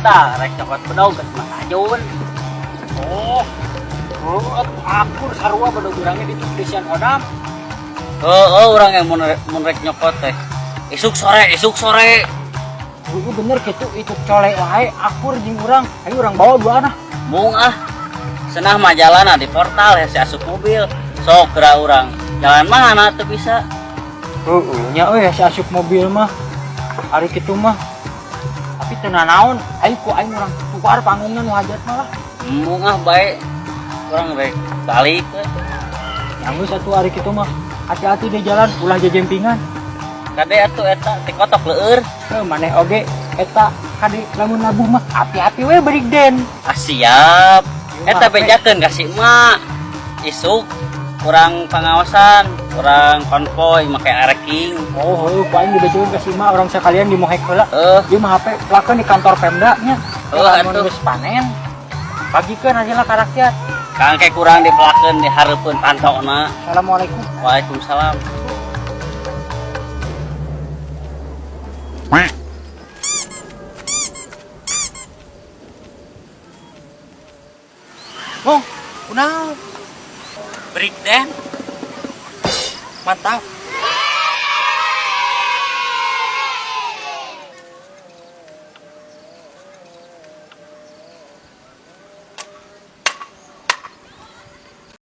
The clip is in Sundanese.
Eta rek cokot bedog geus Mas Ajun. Oh. Oh, akur sarua bedog urangnya di desian odam. Heeh, urang yang mun rek nyokot teh. Isuk sore, isuk sore. Heeh, bener kitu itu colek wae akur jeung urang. Ayo urang bawa dua nah. Mung ah. Senah mah jalan di portal ya si asup mobil. Sok geura urang. Jalan mana teu bisa. Heeh, nya euy si asup mobil mah. Ari kitu mah. Tapi teu nanaon, ayo ku aing urang tukar panggungna nu hajat mah lah. Mung ah bae. Urang rek balik we. Yang geus atuh ari kitu mah. Hati-hati di jalan ulah jejempingan. Kade atuh eta tikotok leueur. Heuh, maneh oge eta kade lamun labuh mah api-api we beurik den. Ah siap. Ieu Eta mah bejakeun ka si emak. Isuk kurang pengawasan, kurang konvoy make areking. Oh, heuh, ku aing dibejakeun ka si emak urang sakalian dimohek heula. Heuh. Ieu mah HP pelakeun di kantor Pemda nya. Heuh, Lamun atuh. geus panen bagikeun hasilna ka rakyat. Kangke kurang dipelakeun di hareupeun pantokna. Assalamualaikum. Waalaikumsalam. Mong, kunaon? Break dance. Mantap.